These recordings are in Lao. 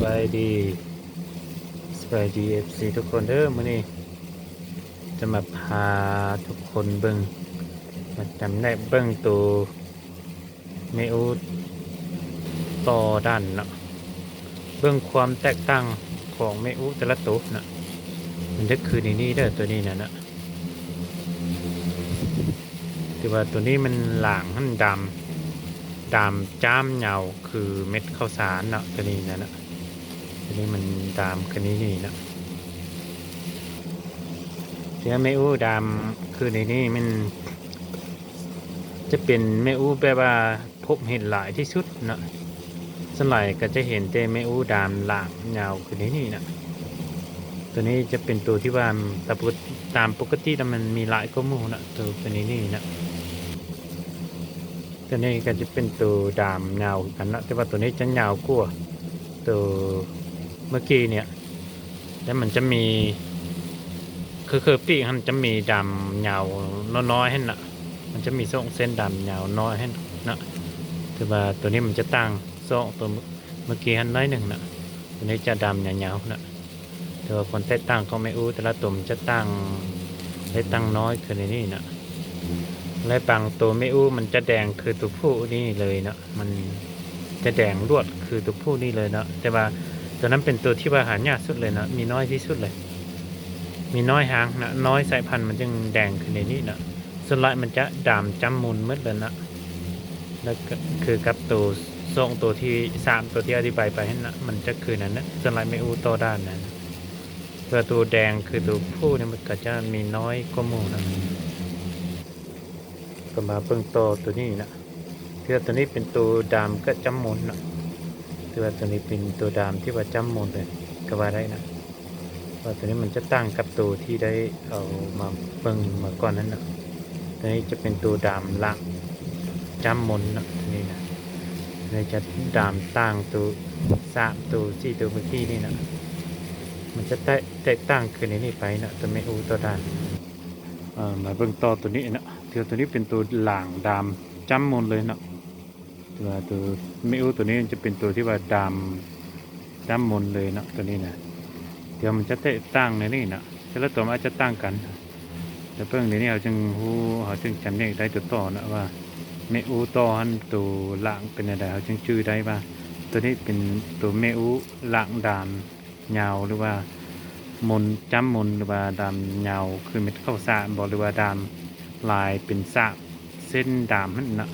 ສະບາຍດີ ສະບາຍດີ ເອັຟຊີ ທຸກຄົນເດີ. ມື້ນີ້ຈະມາພາທຸກຄົນເບິ່ງ ມາຈຳແນກເບິ່ງໂຕແມ່ອູຕໍ່ດ່ານເນາະ, ເບິ່ງຄວາມແຕກຕ່າງຂອງແມ່ອູແຕ່ລະໂຕເນາະ. ມັນຈະຄືໃນນີ້ເດີ ໂຕນີ້ນະເນາະ. ແຕ່ວ່າໂຕນີ້ມັນຫຼາງຫັ້ນດຳ ດຳຈ້າມຍາວຄືເມັດເຂົ້າສານເນາະ, ໂຕນີ້ນະເນາະ. ໂຕນີ້ມັນດຳຄືໃນນີ້ເນາະ. ແຕ່ແມ່ອູດຳຄືໃນນີ້ມັນຈະເປັນແມ່ອູແບບວ່າ ພົບເຫັນຫຼາຍທີ່ສຸດເນາະ. ສ່ວນຫຼາຍກໍຈະເຫັນແຕ່ແມ່ອູດຳຫຼາງຍາວຂຶ້ນໃນນີ້ນະ. ໂຕນີ້ຈະເປັນໂຕທີ່ວ່າຕາປົກກະຕິ ຕາມປົກກະຕິແລ້ວມັນມີຫຼາຍກວ່າໝູ່ນະ, ໂຕເປັນໃນນີ້ນະ. ໂຕນີ້ກໍຈະເປັນໂຕດຳຍາວຄືກັນນະ, ແຕ່ວ່າໂຕນີ້ຈະຍາວກວ່າໂຕເມື່ອກີ້ເນຍ. ແລ້ວມັນຈະມີ ຄື ຄືປີກຫັ້ນຈະມີດຳຍາວນ້ອຍໆຫັ້ນນະ, ມັນຈະມີສອງເສັ້ນດຳຍາວນ້ອຍຫັ້ນນະ. ແຕ່ວ່າໂຕນີ້ມັນຈະຕ່າງສອງໂຕເມື່ອກີ້ຫັ້ນໜ້ອຍໜຶ່ງນະ, ໂຕນີ້ຈະດຳຍາວໆນະ. ແຕ່ວ່າຄວາມແຕກຕ່າງຂອງແມ່ອູແຕ່ລະໂຕມັນຈະຕ່າງ ແຕກຕ່າງນ້ອຍຄືໃນນີ້ນະ. ແລະບາງໂຕແມ່ອູມັນຈະແດງຄືໂຕຜູ້ນີ້ເລີຍເນາະ, ມັນຈະແດງລວດຄືໂຕຜູ້ນີ້ເລີຍເນາະ. ແຕ່ວ່າໂຕນັ້ນເປັນໂຕທີ່ວ່າຫາຍາກສຸດເລີຍເນາະ, ມີນ້ອຍທີ່ສຸດເລີຍ, ມີນ້ອຍຫາງນະ, ນ້ອຍສາຍພັນມັນຈຶ່ງແດງຂຶ້ນໃນນີ້ເນາະ. ສ່ວນຫຼາຍມັນຈະດຳຈ້ຳມົນໝົດເລີຍເນາະ. ແລ້ວກໍຄືກັບໂຕສອງໂຕທີ່ ສາມໂຕທີ່ອະທິບາຍໄປຫັ້ນນະ, ມັນຈະຄືນັ້ນນະ, ສ່ວນຫຼາຍແມ່ອູຕໍ່ດ່ານນັ້ນນະ. ແຕ່ວ່າໂຕແດງຄືໂຕຜູ້ນີ້ມັນກໍຈະມີນ້ອຍກວ່າໝູ່ນະ. ກໍມາເບິ່ງຕໍ່ໂຕນີ້ນະ, ຖືວ່າໂຕນີ້ເປັນໂຕດຳກະຈ້ຳມົນນະ, ຖືວ່າໂຕນີ້ເປັນໂຕດຳທີ່ວ່າຈ້ຳມົນເລີຍກໍວ່າໄດ້ນະ. ວ່າໂຕນີ້ມັນຈະຕ່າງກັບໂຕທີ່ໄດ້ເອົາມາເບິ່ງມາກ່ອນນັ້ນນະ. ໂຕນີ້ຈະເປັນໂຕດຳຫຼາງຈ້ຳມົນນະ, ໂຕນີ້ນະ. ໂຕນີ້ຈະດຳຕ່າງໂຕສາມໂຕສີ່ໂຕເມື່ອກີ້ນີ້ນະ, ມັນຈະແຕກ ແຕກຕ່າງຂຶ້ນໃນນີ້ໄປນະ, ໂຕແມ່ອູຕໍ່ດ່ານ. ເອີ ມາເບິ່ງຕໍ່ໂຕນີ້ນະ, ຖືວ່າໂຕນີ້ເປັນໂຕຫຼາງດຳຈ້ຳມົນເລີຍນະ. ແຕ່ວ່າໂຕແມ່ອູໂຕນີ້ຈະເປັນໂຕທີ່ວ່າດຳຈ້ຳມົນເລີຍເນາະ, ໂຕນີ້ນະ. ແຕ່ວ່າມັນຈະແຕກຕ່າງໃນນີ້ນະ, ແຕ່ລະໂຕມັນອາດຈະຕ່າງກັນ. ແຕ່ເບິ່ງໃນນີ້ເຮົາຈຶ່ງຮູ້ ເຮົາຈຶ່ງຈຳແນກໄດ້ໂຕຕໍ່ນະວ່າແມ່ອູຕໍ່ຫັ້ນໂຕຫຼາງເປັນແນວໃດ, ເຮົາຈຶ່ງຈື່ໄດ້ວ່າໂຕນີ້ເປັນໂຕແມ່ອູຫຼາງດຳ ຍາວ ຫຼືວ່າມົນ ຈ້ຳມົນ ຫຼືວ່າດຳຍາວຄືເມັດເຂົ້າສານບໍ ຫຼືວ່າດຳລາຍເປັນສາມເສັ້ນດຳຫັ້ນນະ.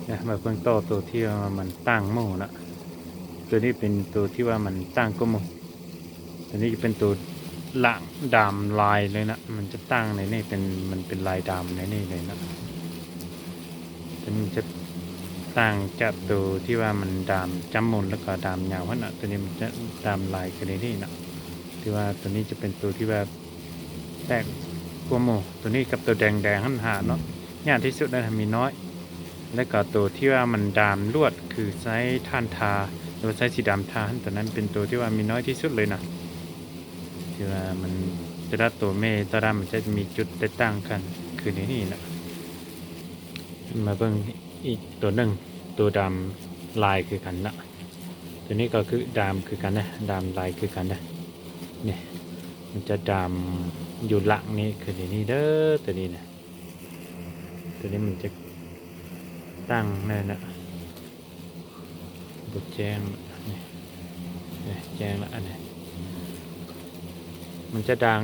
ນະ ມາເບິ່ງຕໍ່ໂຕທີ່ວ່າມັນຕ່າງໝູ່ນະ. ໂຕນີ້ເປັນໂຕທີ່ວ່າມັນຕ່າງກວ່າໝູ່. ໂຕນີ້ຈະເປັນໂຕລາງດຳລາຍເລີຍນະ, ມັນຈະຕ່າງໃນນີ້ເປັນ ມັນເປັນລາຍດຳໃນນີ້ເລີຍນະ. ໂຕນີ້ຈະຕ່າງຈາກໂຕທີ່ວ່າມັນດຳຈ້ຳມົນ ແລ້ວກໍດຳຍາວຫັ້ນນະ, ໂຕນີ້ມັນຈະດຳລາຍຄືໃນນີ້ນະ. ທີ່ວ່າໂຕນີ້ຈະເປັນໂຕທີ່ວ່າແປກກວ່າໝູ່. ໂຕນີ້ກັບໂຕແດງໆຫັ້ນຫາເນາະ ຍາກທີ່ສຸດນະ, ມີນ້ອຍ. ແລ້ວກໍໂຕທີ່ວ່າມັນດຳລວດ ຄືໃຊ້ຖ່ານທາ ຫຼືວ່າໃຊ້ສີດຳທາຫັ້ນ, ໂຕນັ້ນເປັນໂຕທີ່ວ່າມີນ້ອຍທີ່ສຸດເລີຍນະ. ທີ່ວ່າມັນ ແຕ່ລະໂຕແມ່ໂຕດຳມັນຈະມີຈຸດແຕກຕ່າງກັນ ຄືໃນນີ້ນະ. ມາເບິ່ງອີກໂຕໜຶ່ງ ໂຕດຳລາຍຄືກັນນະ. ໂຕນີ້ກໍຄືດຳຄືກັນນະ, ດຳລາຍຄືກັນນະ. ນີ້ ມັນຈະດຳຢູ່ຫຼັງນີ້ ຄືໃນນີ້ເດີ ໂຕນີ້ນະ. ໂຕນີ້ມັນຈະຕັ້ງແນ່ນະ. ບໍ່ແຈ້ງ ນີ້ ນີ້ແຈ້ງລະ ອັນນີ້ ມັນຈະດ່າງ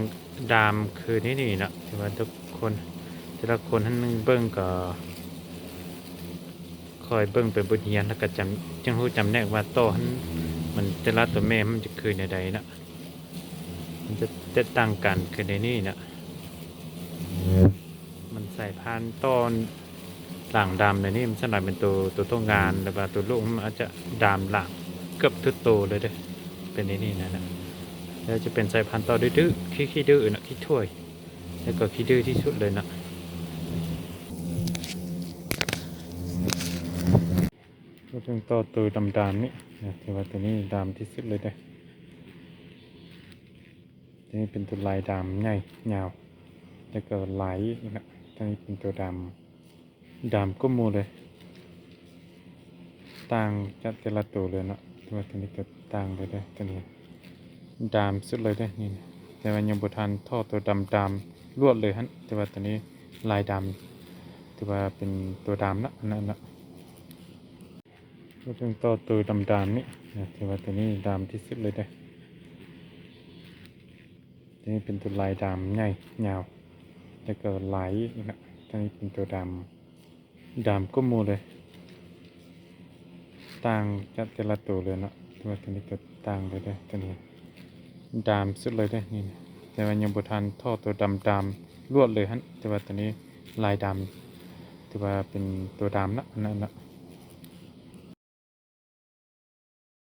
ດຳຄືໃນນີ້ເນາະ. ທີ່ວ່າທຸກຄົນ ແຕ່ລະຄົນຫັ້ນເບິ່ງກໍຄ່ອຍເບິ່ງເປັນບົດຮຽນ ແລ້ວກໍຈຳ ຈຶ່ງຮູ້ຈຳແນກວ່າໂຕຫັ້ນ ມັນແຕ່ລະໂຕແມ່ມັນຈະຄືແນວໃດເນາະ. ມັນຈະແຕກຕ່າງກັນຄືໃນນີ້ເນາະ. ມັນສາຍພັນຕໍ່ ຫຼັງດຳໃນນີ້ມັນສ່ວນຫຼາຍເປັນໂຕ ໂຕໂຕງານ ແລ້ວກໍໂຕລູກມັນອາດຈະດຳຫຼາຍເກືອບທຸກໂຕເລີຍເດ້ ເປັນໃນນີ້ນະ. ແລ້ວຈະເປັນສາຍພັນຕໍ່ດື້ໆ ຂີ້ ຂີ້ດື້ນະ ຂີ້ຖ້ວຍ ແລ້ວກໍຂີ້ດື້ທີ່ສຸດເລີຍນະ. ມາເບິ່ງຕໍ່ໂຕດຳໆນີ້ນະ ຖືວ່າໂຕນີ້ດຳທີ່ສຸດເລີຍເດ້. ໂຕນີ້ເປັນໂຕລາຍດຳໃຫຍ່ຍາວ ແລ້ວກໍລາຍອີກນະ. ໂຕນີ້ເປັນໂຕດຳ ດຳກວ່າໝູ່ເລີຍ. ຕ່າງຈາກແຕ່ລະໂຕເລີຍເນາະ. ແຕ່ວ່າໂຕນີ້ກໍຕ່າງເລີຍເດ້ ໂຕນີ້ດຳສຸດເລີຍເດ້ນີ້. ແຕ່ວ່າຍັງບໍ່ທັນທໍ່ໂຕດຳດຳລວດເລີຍຫັ້ນ. ແຕ່ວ່າໂຕນີ້ລາຍດຳ ຖືວ່າເປັນໂຕດຳລະ ອັນນັ້ນລະ. ເບິ່ງຕໍ່ໂຕດຳໆນີ້ນະ ຖືວ່າໂຕນີ້ດຳທີ່ສຸດເລີຍເດ້. ໂຕນີ້ເປັນໂຕລາຍດຳໃຫຍ່ຍາວ ແລ້ວກໍລາຍອີກນະ. ໂຕນີ້ເປັນໂຕດຳ ດຳກວ່າໝູ່ເລີຍ. ຕ່າງຈາກແຕ່ລະໂຕເລີຍເນາະ. ແຕ່ວ່າໂຕນີ້ກໍຕ່າງເລີຍເດ້ ໂຕນີ້ດຳສຸດເລີຍເດ້ນີ້. ແຕ່ວ່າຍັງບໍ່ທັນທໍ່ໂຕດຳດຳລວດເລີຍຫັ້ນ. ແຕ່ວ່າໂຕນີ້ລາຍດຳ ຖືວ່າເປັນໂຕດຳລະ ອັນນັ້ນລະ.